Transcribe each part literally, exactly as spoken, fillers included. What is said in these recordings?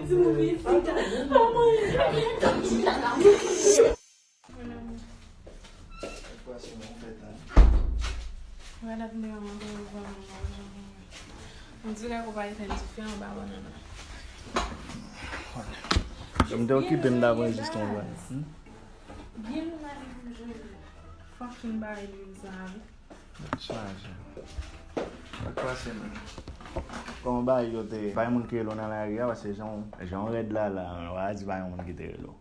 Ti moun vin fita. Kòman li? Mon amour. Mwen ap mè anba ou pa mwen. On dirait ou pa etenn dife anba bannann nan. Jan m te okipe m t ap anrejistre yon bagay. Hmm? Byen nou mare pou jwenn fucking bagay lwil sa a wi. Chaje. Sa k pase menm? Kòman bagay yo te ye? Pa gen moun ki rele w nan lari a, paske jan w, jan w rèd la la, w a di pa gen moun ki te rele w.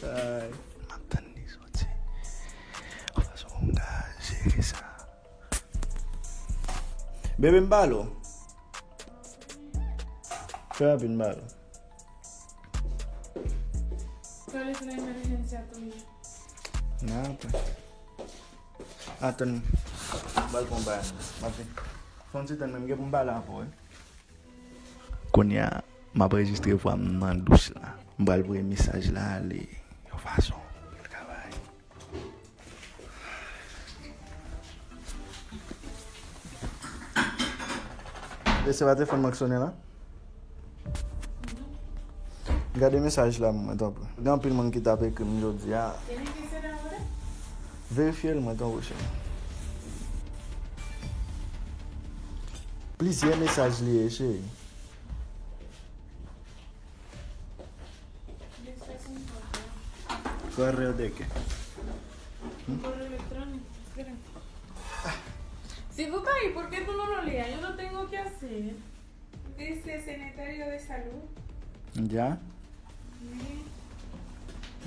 Ay, m ap tann li soti. Yon fason pou m ka jere sa. Bebe, m pale w. Trè rapid, m pale w. Nan, atann. Atann. M pral pran bagay. M ap vin. Fè yon ti tann, men m gen pou m pale avè w, wi. Kounye a, m ap anrejistre vwa m nan douch la. M pral voye mesaj la ale yon fason pou l ka bay. E se pa telefòn mwen k sonnen la? Gade mesaj la mwen, tanpri. Gen anpil moun ki t ap ekri m jodi a. Verifye l mwen, tanpri, cheri. Plizyè mesaj li ye, cheri. Correo de qué? Hmm? Correo electrónico. Espera. Si tú estás ahí, ¿por qué tú no lo lees? Yo no tengo que hacer. Dice secretario de salud. Ya. Wi.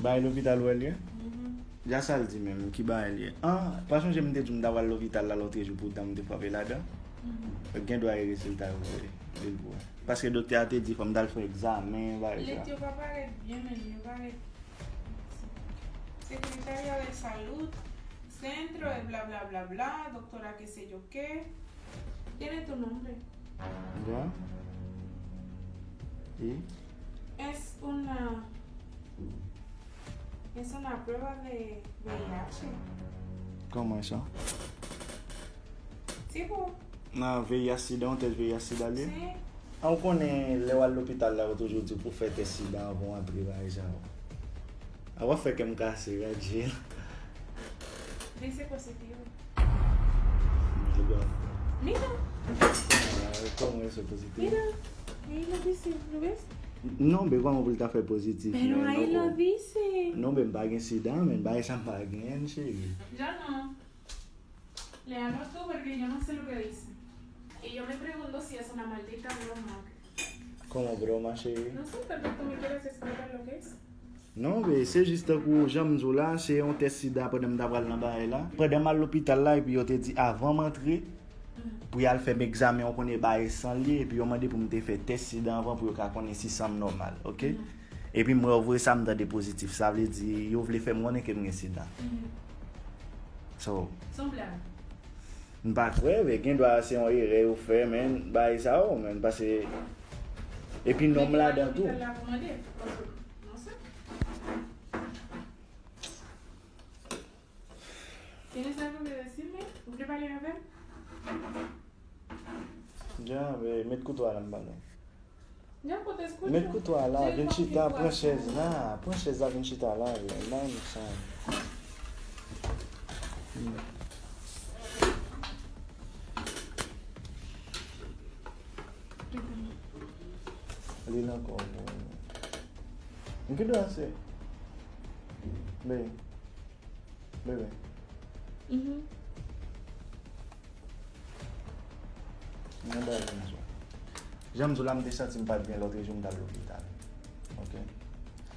Bay lopital ou wè l ye? Mhm. Ya sa l di menm, ki bagay l ye? Ah, pa sonje m te di w m ta pral lopital la lòtrejou poutan m te frape ladan? Mhm. Gen dwa e rezilta yo vre, vin pou wè. Paske doktè a te di fò m t al fè egzamen, bagay sa. Lèt yo pa parèt byen, men yo parèt. Secretario de Salud, centro de bla bla bla bla, doctora qué sé yo qué. Tiene tu nombre. Ya. Y? Es una, es una prueba de V I H. Kòman sa? Si pou. Nan V I H sida, yon tès V I H sida l ye? Si. A, ou konnen lè w al lopital la, yo toujou di w pou w fè tès sida anvan w antre, bagay sa yo. A, w ap fè kè m kase, gad je l. Dice positivo. Mira. Ah, ¿cómo eso positivo? Mira, ahí lo dice, ¿lo ves? Non, men kòman pou l ta fè pozitif, men non, ahí lo dice. Non, men m pa gen sida, men bagay sa m pa genyen, cheri. Yo no. Léalo tú, porque yo no sé lo que dice. Y yo me pregunto si es una maldita broma. Como broma, cheri? No sé, tal vez tú me quieras explicar lo que es. Non, men se jis tankou jan m di w la, se yon tès sida pandan m ta pral nan bagay la. Pandan m al lopital la, epi yo te di avan m antre, pou y al fè m egzamen, ou konnen bagay san l ye, epi yo mande pou m te fè tès sida anvan pou yo ka konnen si san m nòmal, oke? Epi m wè yo voye sa, m tande pozitif. Sa vle di, yo vle fè m konnen ke m gen sida. So, se yon blag. M pa kwè, men gen dwa se yon erè yo fè, men bagay sa yo, men, paske, epi non m ladan tou. Tienes algo que decirme? Ou vle pale avè m? Ya, men met kouto a la, m pale. Met kouto a la, vin chita, pran chèz la, pran chèz la, vin chita la, vin, bay m sa. Li la ankò, bon. M ki dwa se? Bebe. Bebe. Mhm. Mwen ba yon jou. Jan m di w la, m te santi m pa t byen lòt jou, m t al lopital. Oke?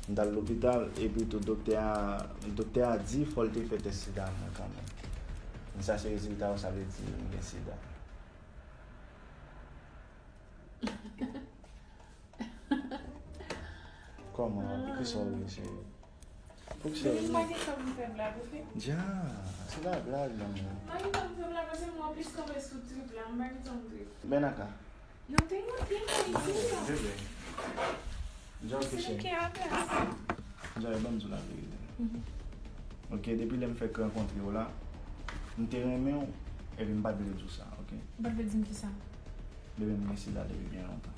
M t al lopital, epi tou doktè a, doktè a di fò l te fè tès sida mwen kanmenm. Men sa se rezilta yo, sa vle di m gen sida. Kòman? Poukisa w ri, cheri? Poukisa w ri? Men m pa gen tan pou m fè blag, oke? Dja, se pa blag, non. M pa gen tan pou m fè blag, paske m wè w plis kanpe sou trip la, m pa gen tan pou trip. Ven acá. No tengo tiempo ni siga. Bebe. Yo no sé de qué hablas. Joy, ban m di w laverite. Mhm. Oke, depi lè m fèk rankontre w la, m te renmen w, epi m pa t vle di w sa, oke? Ou pa t vle di m kisa? Bebe, m gen sida depi byen lontan.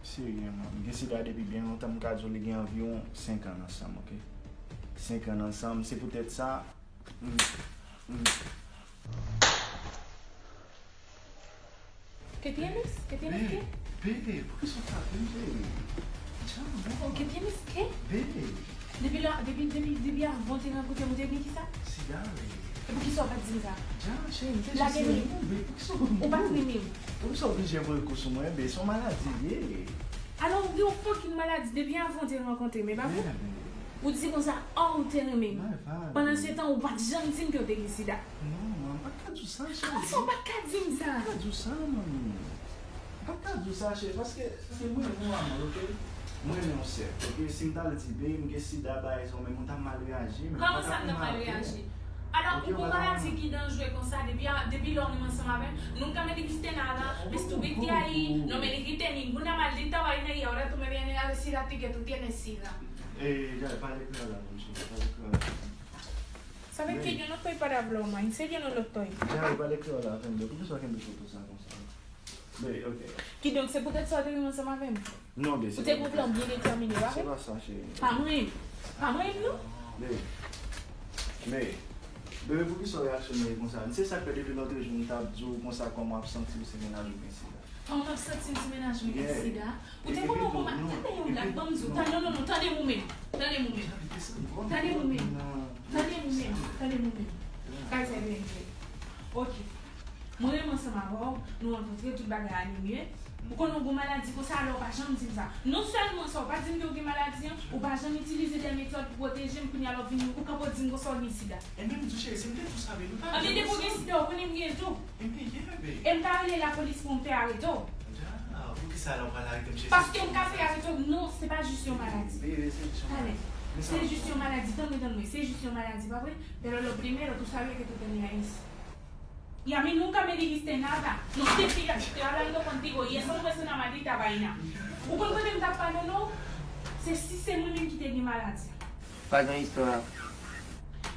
Serye, man. M gen sida depi byen lontan. M ka di w li gen anviwon senk an nan san m, oke? Senk an nan san m. Se poutèt sa, m, m, Ke tienes? Ke tienes ke? Bebe, poukisa w frape m, cheri? Djan, non. Ke tienes ke? Bebe. Depi la, depi, depi, depi avan te rankontre m, ou te gen kisa? Sida, bebe. E poukisa w pa t di m sa? Djan, cheri, m te Lage jis m. Wi, bebe, poukisa w Ou pa t renmen m. Poukisa w oblije voye kou sou mwen, bebe? Se yon maladi l ye. Alò, ou gen yon fucking maladi depi avan te rankontre m, e pa vre? Yeah, bebe. Ou di konsa, oh, ou te renmen m. Mwen pa. Pandan se tan, ou pa t janm di m ke w te gen sida. Non, man, m pa t ka di w sa, cheri. Konsa w pa t ka di m sa? M pa t ka di w sa, manmi. M pa t ka di w sa, cheri, paske se mwen, mwen, amor, oke? Mwen renmen yon sèk, oke? Si m t al di, bebe, m gen sida, bagay sa, men mwen t ap mal reyaji, men m pa Kòman sa m nan mal reyaji? Alò, ou gon maladi ki danjre konsa, depi, depi lè w menm ansanm avè m, nunca me dijiste nada, me estuviste ahí, no me dijiste ninguna maldita vaina y ahora tú me vienes a decir a ti que tú tienes sida. Eh, dale, pale kreyòl la, mon chéri, pale kreyòl la. ¿Sabes que yo no estoy para broma? ¿En serio no lo estoy? Dale, pale kreyòl la avè m, bebe. Poukisa w kenbe foto sa konsa? Bebe, oke. Kidonk, se poutèt sa w te renmen ansanm avè m? Non, bebe, se Ou te gon plan byen detèmine, pa Se vre? pa sa, cheri. Pa mwen. Pa mwen, non? Bebe. Bebe, bebe, poukisa w reyaksyone konsa? Se sa k fè depi lòt jou m t ap di w konsa kòman w ap santi w si mennaj ou gen sida. Kòman m ap santi m si mennaj mwen gen Yeah. sida? Ou te Epi konn yon tou, bon ma-, non, tande yon epi blag, ban m di w, non. Tande, non, non, non, tande mwen menm. Tande mwen menm. Tande mwen menm. Tande mwen menm. Tande mwen menm. Kay sa byen byen. Ok. Mwen renmen ansanm avè w, nou rankontre, tout bagay ale byen. Ou konn yon gwo maladi konsa, alò ou pa janm di m sa. Non sèlman sa, ou pa di m ke w gen maladi an, ou pa janm itilize de metòd pou pwoteje m, kounye a lè w vini, ou kanpe w di m konsa w gen sida. E menm di w cheri, si m te tou sa, bebe, m pa Anben depi w gen sida, ou konnen m gen tou. Epi, yeah, bebe. E m ka rele lapolis pou m fè arete w. Dja, poukisa la w pral arete m cheri? Paske m ka fè arete w. Non, se pa jis yon maladi. Bebe, se jis yon Tande, maladi. se jis yon maladi. Tann mwen, tann mwen. Se jis yon maladi, pa vre? Pero lo primero, tú sabías que tú tenías eso. Y a mí nunca me dijiste nada. No te fijaste, estoy hablando contigo y eso no me suena maldita vaina. Ou konn kote m t ap padone w? Se si se mwen menm ki te gen maladi an. Pa gen istwa.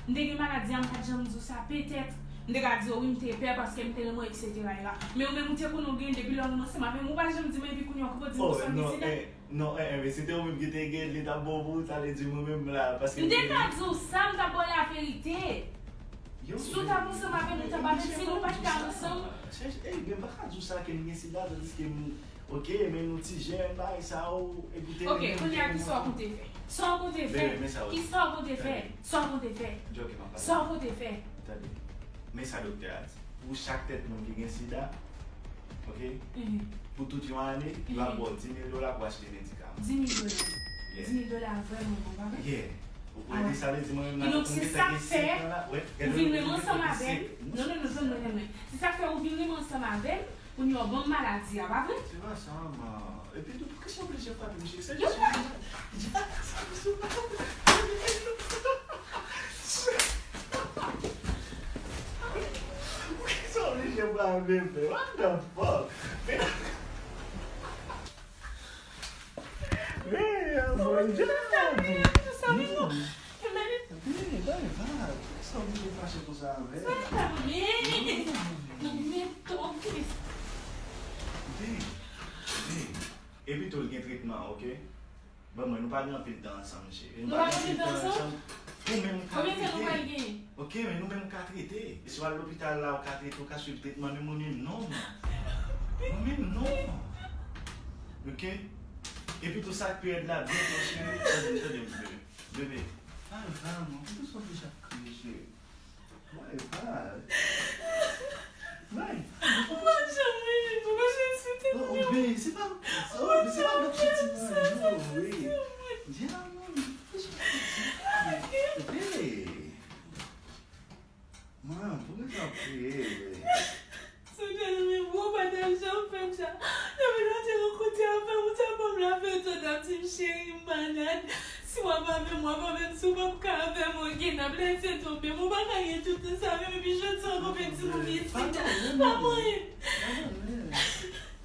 M te gen maladi an, m pa t janm di w sa. Petèt, m te ka di w wi, m te pè paske m te renmen w, etsetera. Men ou menm ou te konnen w gen, depi lè w renmen ansanm avè m, ou pa janm di m, epi kounye a w kanpe w di m konsa m gen sida. Non, eh, eh, men si te ou menm ki te gen, li t ap bon pou ou, sa vle di mwen menm la, paske M te ka di w sa, m t ap ba w laverite. Si w t ap ansanm avè m, ou t ap avè m, si nou pa t ka ansanm. Chèche, ey, men m pa ka di w sa ke m gen sida, tandiske m, oke, men nou ti jèn, bagay sa yo, epi te. Ok, kounye a, kisa w konte fè? Sa w konte fè? Bebe, men sa w. Kisa w konte fè? Sa w konte fè? Djòk, e pa pale. Sa w konte fè? Tande. Men sa doktè a di. Pou chak tèt moun ki gen sida, oke? Pou tout yon ane, yo ap ba w dis mil dola pou achte medikaman. Dis mil dola. Yeah. Dis mil dola vrèman bon, pa vre? Yeah. Ou konprann sa vle di mwen menm la. Kidonk, se sa k fè ou vin renmen ansanm avè m. Non, non, non, non, non, non. Se sa k fè ou vin renmen ansanm avè m, pou nou ban m maladi a, pa vre? Se pa sa, man. Epi tou, poukisa w oblije frape m, cheri? Se jis yon... Poukisa w oblije frape m, bebe? What the fuck? Men, men, amor, just... Bebe, bebe, poukisa w oblije fache konsa avè m? Bebe, bebe. Epi tou, l gen tretman, oke? Ban mwen, nou pa gen anpil tan ansanm, cheri. Nou pa gen anpil tan ansanm? Ou menm ou ka trete. Konbyen tan nou pral genyen? Oke, men nou menm ou ka trete. Si w al lopital la, ou ka trete, ou ka swiv tretman, men mwen menm non. Mwen menm non. Oke? Epi tou sa k pi rèd la, byen fò, cheri. Tande m, tande m, bebe. Bebe, al va, man. Poukisa w oblije ap kriye, cheri? Why, why? Why? Ou pa janm renmen m, papa Jezi, te... Oh, oh, babe, se pa, oh, se pa lòt piti man, non, wi. Yeah, man, babe. Man, poukisa w ap kriye, babe? Sou tèlman gwo bagay sa w fè m sa. Depi lè w te rankontre avè m, ou te ban m laverite, w t ap di m, cheri, m malad. Si w ap avè m, w ap avè m. Si w p ap ka avè m, oke, n ap lese tonbe. Men w pa ka gen tout tan sa menm, epi jodi a w kanpe di m ou gen sida. Pa mwen.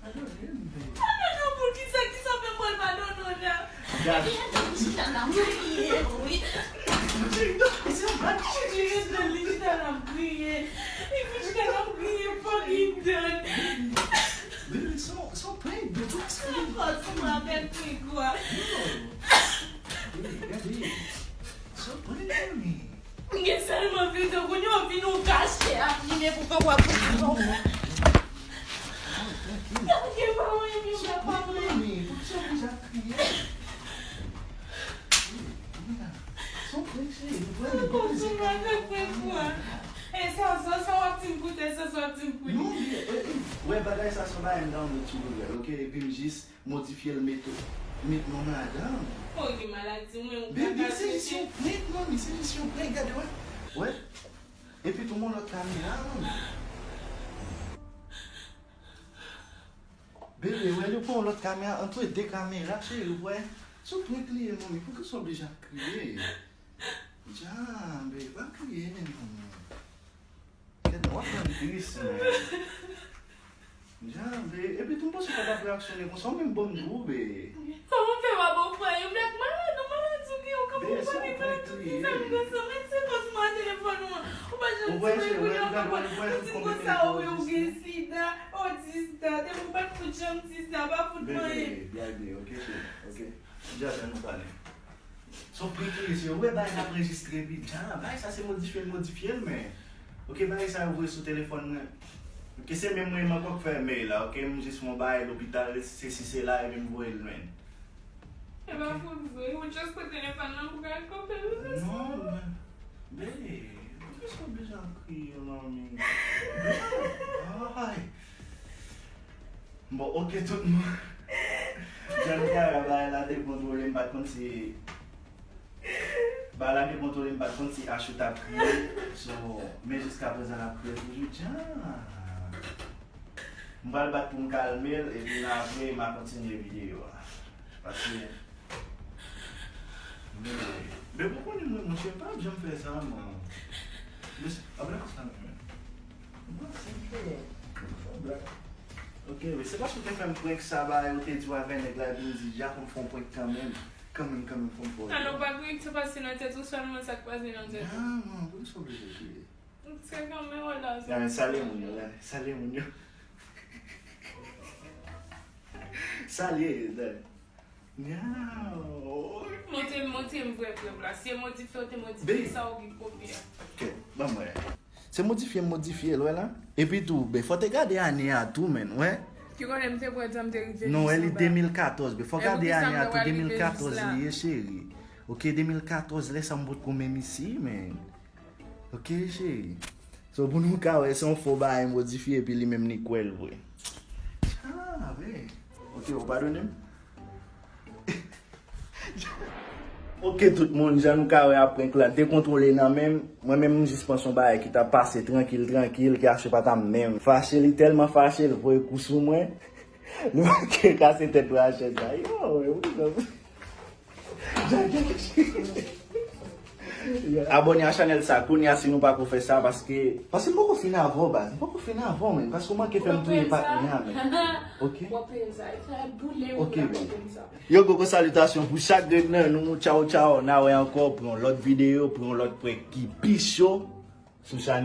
Padone m, babe. Padone w pou kisa? Kisa w fè m pou l padone w la? Epi l ap chita la, m kriye, wi. Epi l ap chita la, m kriye. Epi chita la, m kriye, fucking done. Non, non. Non, trankil. Trankil, pa mwen, mwen, mwen, pa mwen. Mami, poukisa w oblije ap kriye? Mira, se yon prank, cheri. Nou pral rive. Kontinye avèk prank mwen. E sa, sa, sa w ap di m pou tèt, sa, sa w ap di m pou li. Non, Mira, e, e, wè, bagay sa, se yon bagay m download sou Google, ok? Epi m jis modifye l, met, met non madanm. Ou gen maladi, mwen, ou Baby, se jis yon prank, mami, se jis yon prank, gade, wè. Wè. Epi tou, m yon lòt kamera, mami. Bebe, wè, li pran yon lòt kamera, antre de kamera, cheri, wè. Se yon prank li ye, mami, poukisa w oblije ap kriye? Djanm, bebe, pa kriye, men, mami. Kèt, w ap rann tris, men. Djanm, bebe, epi tou, m panse w pa t ap reaksyone konsa, ou menm bon m gou, bebe. Kòman w fè w ap ofre yon blak malad, ou malad, ou gen, ou kanpe, ou pa gen malad, ou ti zanmi konsa, mèt se kòz mwen telefòn ou an. Ou pa janm di mwen, kounye a w ka pran, ou di m konsa, ou gen sida, ou di sida, depi ou pa t fout janm di sa, pa fout manyen. Bebe, bebe, ok, cheri, ok. Dja fè nou pale. Se yon prank li ye, se, ou wè bagay la anrejistre, epi dja, bagay sa se modifye l, modifye l, men. Ok, bagay sa yo voye sou telefòn mwen. Ok, se menm mwen menm ankò k fè mail la, ok, m jis fè yon bagay lopital, se si se la, epi m voye l, men. E pa fout vre, ou just pran telefòn nan pou gade kanpe l, ou fè sa. Non, men, bebe, poukisa w oblije ap kriye, mami? Ay. Bon, ok, tout moun. Jan nou ka wè, bagay la dekontwole, m pa t konn si, bagay la dekontwole, m pa t konn si Ashou t ap kriye. So, men jiskaprezan l ap kriye toujou. Djan. M pral bat pou m kalme l, epi nan apre, m a kontinye videyo a. Paske, men, men ou konnen mwen, monchè, m pa janm fè sa, man. Men, apre konsa, men. Mwen, se yon blag. Ok, men se paske w te fè m prank sa, bagay, ou te di w avè nèg la, epi m di, dja, fò m fè yon prank kanmenm. Kanmenm, kanmenm, fò m fè yon prank. Alò, pa prank, se pase nan tèt ou sèlman sa k pase nan tèt ou. Ah, man, poukisa w oblije kriye? Se kanmenm, wè, la, sa. Salye moun yo, la. Salye moun yo. Salye, dale. Nyaw. Montre m, montre m vrè prèv la. Si e modifye ou te modifye sa, ou gen kopye a. Ok, ban m wè. Se modifye m modifye l, wè la. Epi tou, ben, fò te gade ane a tou, menn, wè. Ki kote m te pran tan m te rive jis anba. Non, wè, li de mil katòz, ben, fò gade ane a tou, de mil katòz li ye, cheri. Ok, de mil katòz, lè sa m potko menm isi, menn. Ok, cheri. So, pou nou ka wè, se yon fo bagay modifye, epi li menm li kwè l vre. Ah, ben. Ok, ou padone m? Ok, tout moun, jan nou ka wè a prank la dekontwole nan men m. Mwen menm, m jis panse yon bagay ki t ap pase trankil, trankil, ki Ashou pa t ap menm fache, li tèlman fache, l voye kou sou mwen. Li manke kase tèt bwa chèz la. Yo, yo, yo. Abòne a chanèl sa kounye a si nou pako fè sa, paske, paske m poko fin avè w, baz. M poko fin avè w, menn, paske w manke fè m touye patnè a, menn. Ok? Ok, menn. Yo, gwo salitasyon pou chak grenn nan nou. Tchaw, tchaw. N a wè ankò pou yon lòt videyo, pou yon lòt prank ki pi cho sou chanèl.